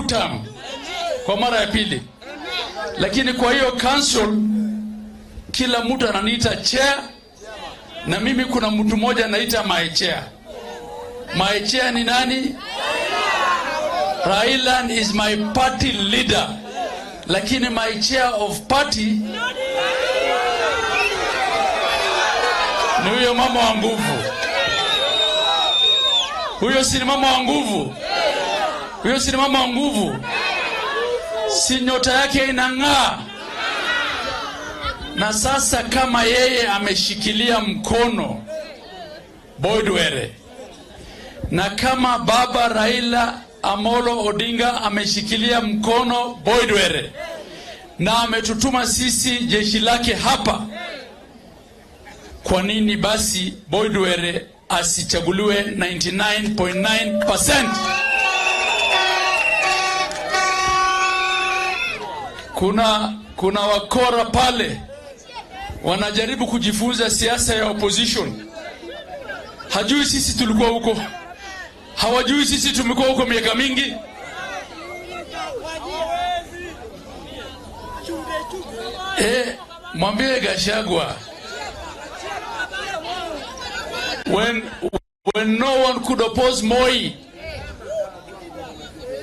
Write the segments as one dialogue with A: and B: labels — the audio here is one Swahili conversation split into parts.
A: 2 term, kwa mara ya pili. Lakini kwa hiyo council kila mtu ananiita chair, na mimi kuna mtu mmoja anaita my chair. My chair ni nani? Raila is my party leader, lakini my chair of party ni huyo mama wa nguvu. Huyo si ni mama wa nguvu? Huyo si ni mama wa nguvu? Si nyota yake inang'aa? Na sasa kama yeye ameshikilia mkono Boyd Were, na kama baba Raila Amolo Odinga ameshikilia mkono Boyd Were na ametutuma sisi jeshi lake hapa, kwa nini basi Boyd Were asichaguliwe 99.9%? Kuna wakora pale wanajaribu kujifunza siasa ya opposition. Hajui sisi tulikuwa huko, hawajui sisi tumekuwa huko miaka mingi. Mwambie Gachagua, when no one could oppose Moi,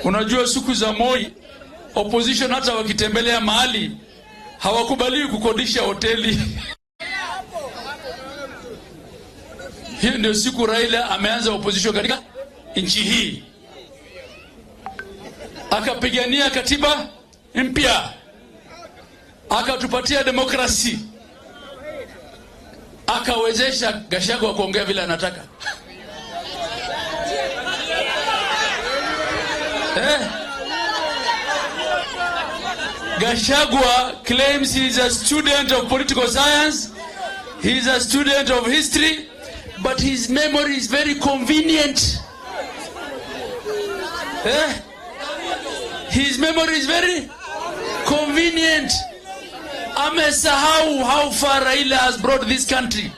A: unajua siku za Moi opposition hata wakitembelea mahali hawakubaliwi kukodisha hoteli. Hiyo ndio siku Raila ameanza opposition katika nchi hii, akapigania katiba mpya, akatupatia demokrasi, akawezesha Gachagua kuongea vile anataka. Eh? Gachagua claims he is a student of political science, he is a student of history, but his memory is very convenient. Eh? His memory is very convenient. Amesahau how far Raila has brought this country.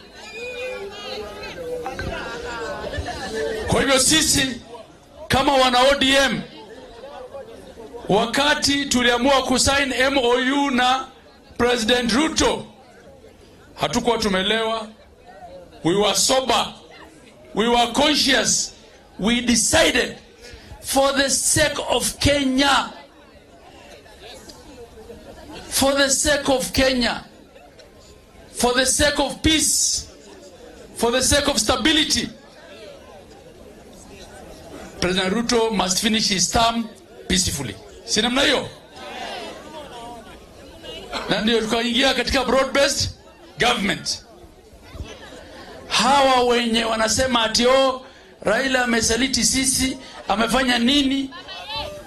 A: Kwa hivyo sisi kama wana ODM, wakati tuliamua kusign MOU na President Ruto, hatukuwa tumelewa. We were sober, we were conscious. We decided for the sake of Kenya, for the sake of Kenya, for the sake of peace, for the sake of stability, President Ruto must finish his term peacefully. Si namna hiyo? Na ndio tukaingia katika broad based government. Hawa wenye wanasema ati, "Oh, Raila amesaliti sisi, amefanya nini?"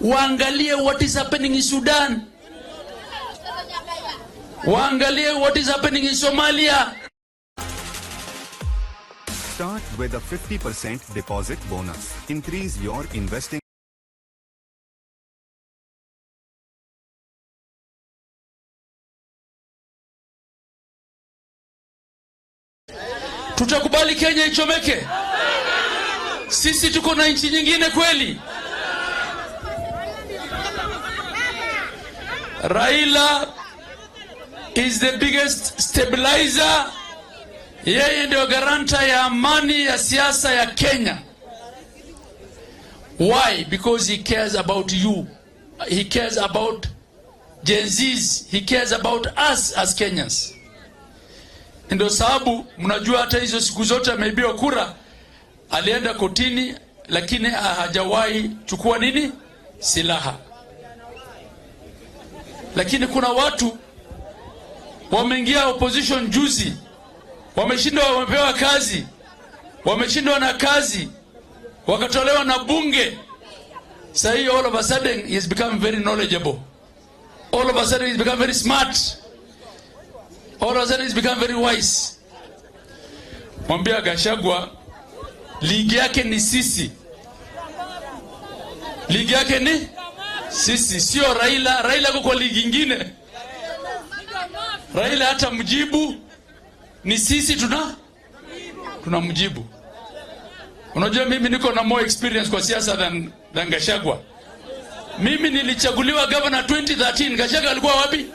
A: Waangalie what is happening in Sudan, waangalie what is happening in Somalia.
B: Start with a 50% deposit bonus. Increase your investing.
A: Tutakubali Kenya ichomeke? Sisi tuko na nchi nyingine kweli? Raila is the biggest stabilizer. Yeye ndio guarantor ya amani ya siasa ya Kenya. Why? Because he cares about you. He cares about Gen Zs. He cares about us as Kenyans. Ndio sababu mnajua hata hizo siku zote ameibiwa kura, alienda kotini, lakini hajawahi chukua nini silaha. Lakini kuna watu wameingia opposition juzi, wameshindwa, wamepewa kazi, wameshindwa na kazi, wakatolewa na bunge. Sasa hii all of a sudden he has become very knowledgeable. All of a sudden he's become very smart. All of a sudden he's become very wise. Mwambia Gachagua ligi yake ni sisi, ligi yake ni sisi, sio Raila. Raila yuko kwa ligi ingine. Raila hata mjibu ni sisi tunamjibu. Unajua mimi niko na more experience kwa siasa than Gachagua. Mimi nilichaguliwa governor 2013, Gachagua alikuwa wapi?